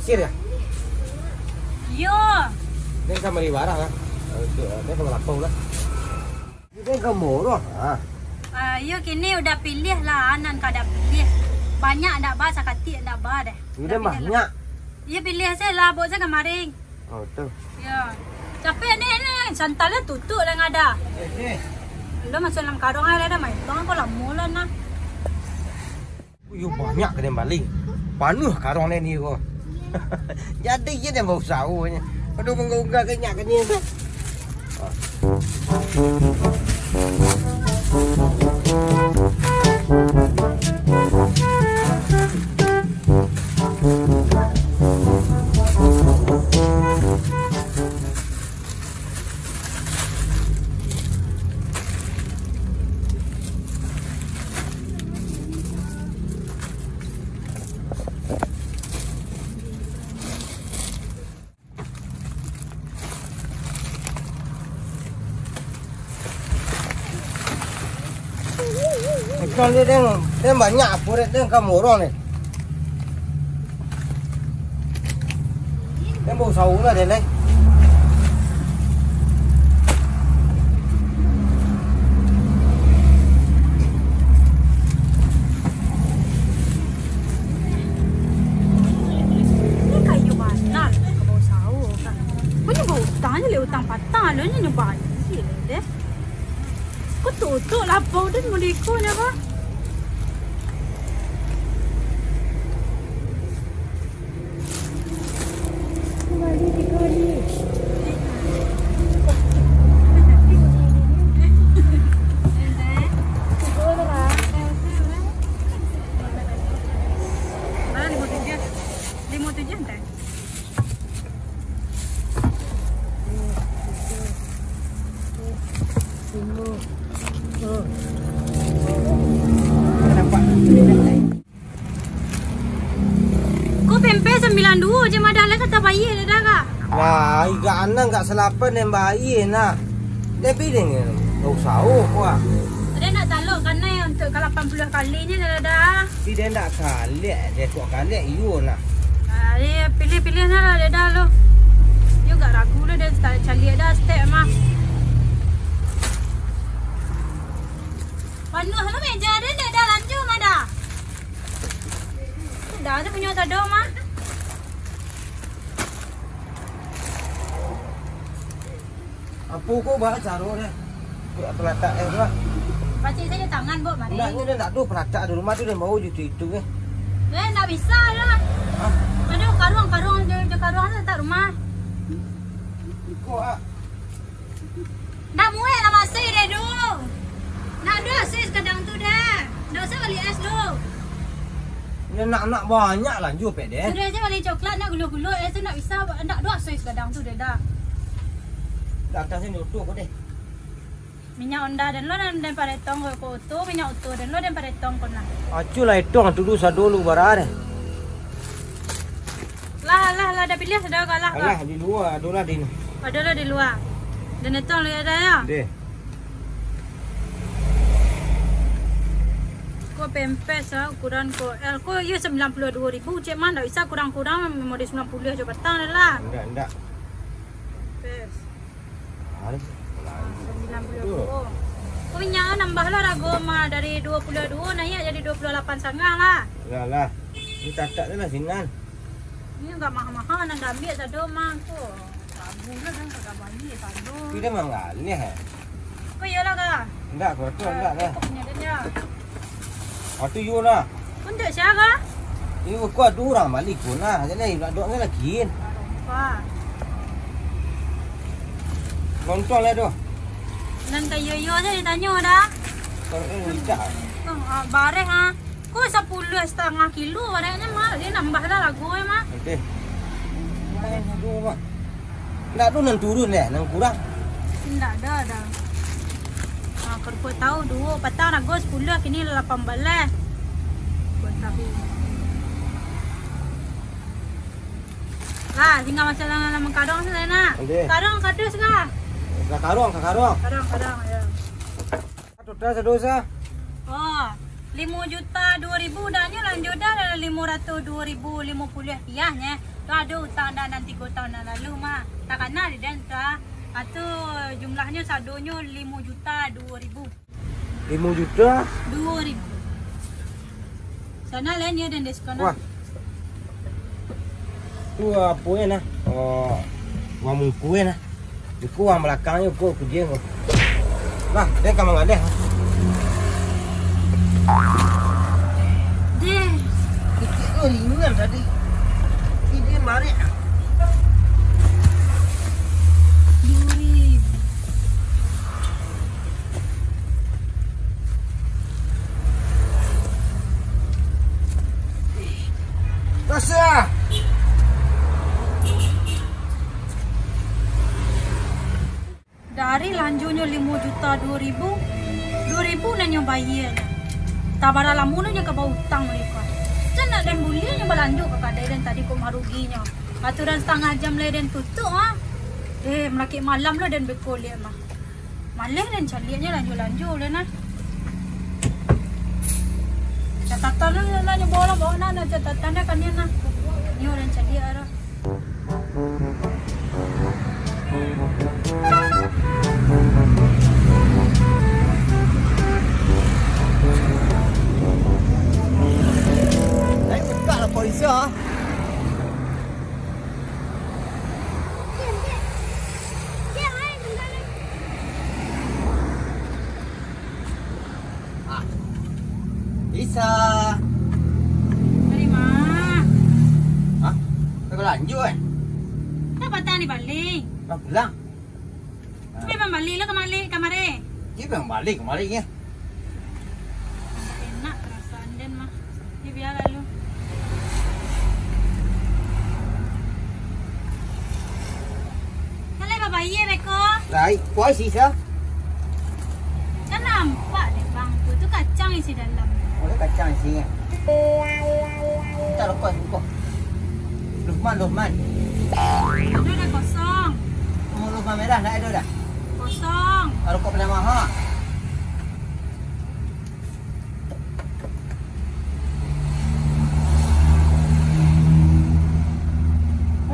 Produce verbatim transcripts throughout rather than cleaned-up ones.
Sir ya? Yo. Den ka mari barang lah. Eh, tu, eh, den ka malapau lah. Den ka murah, ah. Ah, yo kini udah pilih lah, nan ka den pilih. Banyak ndak ba, sakatik ndak ba deh. Udah pilih lah. Banyak. Iyo pilih se lah, bok se kamarin. Oh, tu. Yo. Capek ni, ni, santal lah tutup lah ndak ada. Eh, eh. Lo masuk dalam karung ai lah, dah main. Bang, aku lamo lah nah. Yo banyak ka den bali. Panuah karung den ni ko. Jadi je den bausaho nyo. Aduh, mangga-ungga ka nyo ko ni. Ikan ni, den, den banyak apo, den, den ka murah ni. Den bausaho lah, den, eh. Ni kayo bana lah ka bausaho, kan. Punyo bautang je, lek utang patang, alun nyo bayia deh. Ko tutup lapau den, mode iko nyo, bah. Mana limo tujuah? Limo tujuah, entah. Ko pempek sambilan duo je, madah lai ka tabayia, dah, Kak? Lah, igak anang gak salapan nan bayia, nah. Tapi den, gak usah, oh, kuah. Dah nak talok kanai untuk ka lapan puluah kalinyo, dah, dah. Tapi den ndak kalek, den kok kalek iyo nah. Ah, iyo, pilih-pilih nah lah, dek dah lo. Yo gak ragu lo, den caliak dah stek mah. Panuah lo meja den, dek dah lanjua mah dah. Dah tu punyo sado mah. Apo ko baa caro nyo? Kok talatak eh tu lah. Pacik sajo tangan, Bok, mari. Ndak, nyo dah ndak ado palatak di rumah tu, den bao jo itu, eh. Eh, ndak bisa lah. Hah? Aduh, karuang, karuang, jo, jo karuang tu latak rumah. Iko, ah. Ndak muek lah masih deh, doh. Ndak ado asuih sagadang tu dah. Ndak usah bali es doh. Ni anak-anak banyak lanjua pek deh. Sudah aja bali coklat, nak gulu-gulu, es tu ndak bisa, ndak ado asuih sagadang tu deh dah. Datang sini oto ko deh. Minyak onda den lo, den, den paretong ko, ko oto, minyak oto den lo, den paretong ko nah. Acuh lah etong tu dulu sado lu bara deh. Lah, lah, lah, dah pilih, sudah kalah, Kak. Alah, di lua, ado lah di ni. Ado lah di lua. Den etong lu yo, dah, yo? Deh. Ko pempes, ah, ukuran ko L. Ko iyo sambilan puluah duo ribu, cek mah, ndak bisa kurang-kurang, mode sambilan puluah jo batang lah. Ndak, ndak. Pempes. Sambilan puluah duo. Ko minyak nambah lah rago mah, dari duo puluah duo naiak jadi duo puluah lapan satangah lah. Lah, lah. Ni tatak tu lah sinan. Ni agak maha-maha, nan diambiak sado mah ko. Ragu lah kan, kagak bali sado. Tapi dia manggaleh, eh? Ko iyolah, Kak. Ndak, ko tu ndak lah. Ko punyo dia. Ah, tu yo lah. Ko untuak sia, Kak? Ini ko ado urang bali ko nah. Jadi nak dok ni lagi. Wah. Nonton lah tu. Nan ka iyo-iyo sajo ditanyo dah. Kalau ni ucap. Oh, ah, bareh, ah. Ko sapuluah satangah kilo barangnyo mah, dia nambah lah lagu eh mah. Oke. Aduh, mah. Ndak tu nan turun deh, nan kurang. Ndak ada dah. Ah, kerupuk tahu duo, patang rago sapuluah, kini lapan baleh. Buat tahu. Lah, tinggal masuk dalam, dalam karung sajo nak. Oke. Karung kardus kah? Ka karung, ka karung. Karung, karung, ya. Total sadosa? Oh, limo juta duo ribu dah nyo, lanjut dah limo ratus duo ribu limo puluah rupiah nyo. Tu ado utang den nan tigo taun nan lalu mah. Takana di den tu ah. Atu jumlahnyo sadonyo limo juta duo ribu. Limo juta? Duo ribu. Sana lain yo den diskon ah. Wah. Tu apo yo nah? Oh, uang muko yo nah. Iko uang balakangnyo ko kudiang ko. Lah, den ka manggaleh. Deh. Titik ko ringan tadi. Ide marik. Duri. Tasya! Dari lanjonyo limo juta duo ribu, duo ribu nan nyo bayia nyo. Tabara lamo nyo ka bautang leko. Jan nak den buliah nyo balanjo ka kadai den tadi kok maruginyo. Aturan satangah jam lai den tutuik ah. Eh, malakik malam lah den beko liak mah. Maleh den caliaknyo lanjo-lanjo lai nah. Catatan lah, lah, nyo bawa lah, bawa nah, nah, catatan dah kan nah. Nyo den caliak dah. Naik cekak lah polisi ah. Ah. Isa. Dari ma? Hah? Ka balanjo, eh? Dah patang di balik. Dah pulang? Tapi bang balik lah kamari, kamari. Dia bang balik kamari, ya? Enak perasaan den mah. Ni biar lalu. Kan lai babayia beko. Lai, kuai sisa. Kan nampak deh bang tu, tu kacang isi dalam. Oh, tu kacang isinya. Minta rokok, rokok. Lukman, Lukman. Itu dah kosong. Mau Lukman merah, nak ada dah? Kosong. Rokok pernah mahal.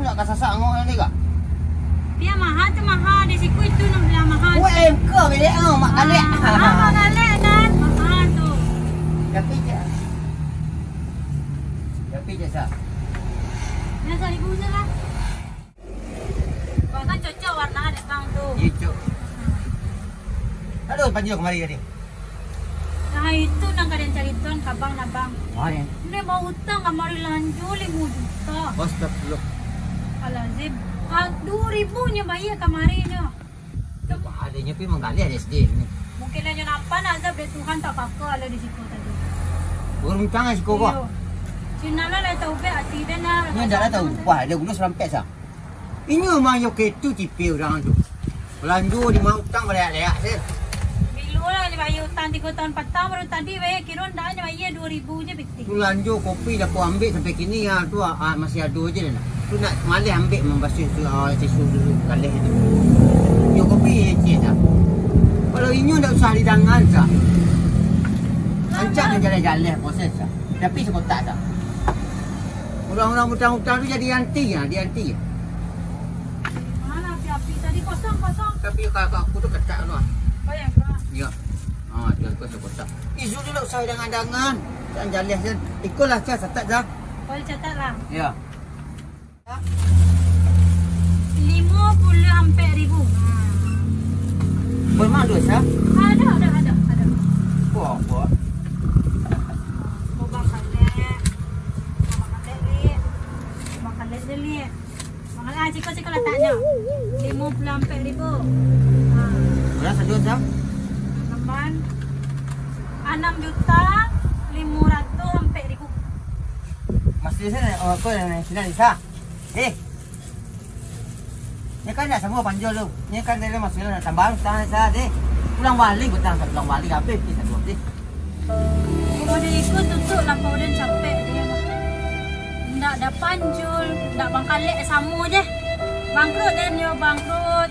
Nak ka sasak angok ni ka? Pia maha tu maha, di siku itu nan bilang maha. Weh, engka bedek ah, mak kalek. Ah, mak kalek kan? Maha tu. Tapi je. Tapi je sah. Yang seribu je lah. Bang kan cocok warna dek bang tu. Iya, cok. Aduh, panjang kemari tadi. Nah, itu nan ka den caritoan ka bang nah, bang. Ah, ya. Dia bawa utang kamari lanjo limo juta. Astagfirullah. Alazim. Ah, duo ribu nyo bayia kamari nyo. Ya, Pak, adanya pi manggaleh S D ni. Mungkin lah nyo nampak nak azab dek Tuhan tak kaka lah di situ tadi. Urang utang lah siko ko. Iyo. Cina lah lah tahu be hati dia lah. Ini dah lah tahu. Wah, dia gulus rampek sah. Inyo mah yo ketu tipe urang tu. Balanjo di ma utang baleak-leak se. Bilo lah dibayia utang tigo taun patang, baru tadi bae kiro ndak nyo bayia duo ribu je pitih. Tu lanjo kopi dah ko ambek sampai kini ya tu ah, ah, masih ado je lah. Tu nak maleh ambek mambasuah tu ah, tisu tu galeh tu. Yo kopi je dah. Kalau inyo ndak usah didangan sah. Rancak nan jaleh-jaleh proses sah. Tapi sakotak sah. Urang-urang utang-utang tu jadi anti ya, dia anti ya. Mana api-api tadi kosong, kosong. Tapi kakak aku tu kacak tu ah. Oh ya, kak. Ya. Ah, tu aku sakotak. Isu tu ndak usah dangan-dangan. Jangan jaleh je. Ikolah cah catat dah. Boleh catat lah. Ya. Limo puluah ampek ribu. Boleh mandus ya? Ada, ada, ada, ada. Apa, apa? Kau bakal dek. Kau bakal dek, Lik. Kau bakal dek, Lik. Bang, ah, ciko, ciko lataknyo. Limo puluah ampek ribu. Ha. Bara sajo, Sam? Tambahan anam juta limo ratuih ampek ribu. Masih sana, oh, apa yang sini, Sa? Eh. Ni kan nak samo panjol tu. Ni kan dari masih nak tambahan utang, Sa, deh. Pulang balik utang, pulang balik habis, habis, habis. Model iko tutuik lah kau den capek deh. Ndak ada panjul, ndak bangkalek samo je. Bangkrut den yo, bangkrut.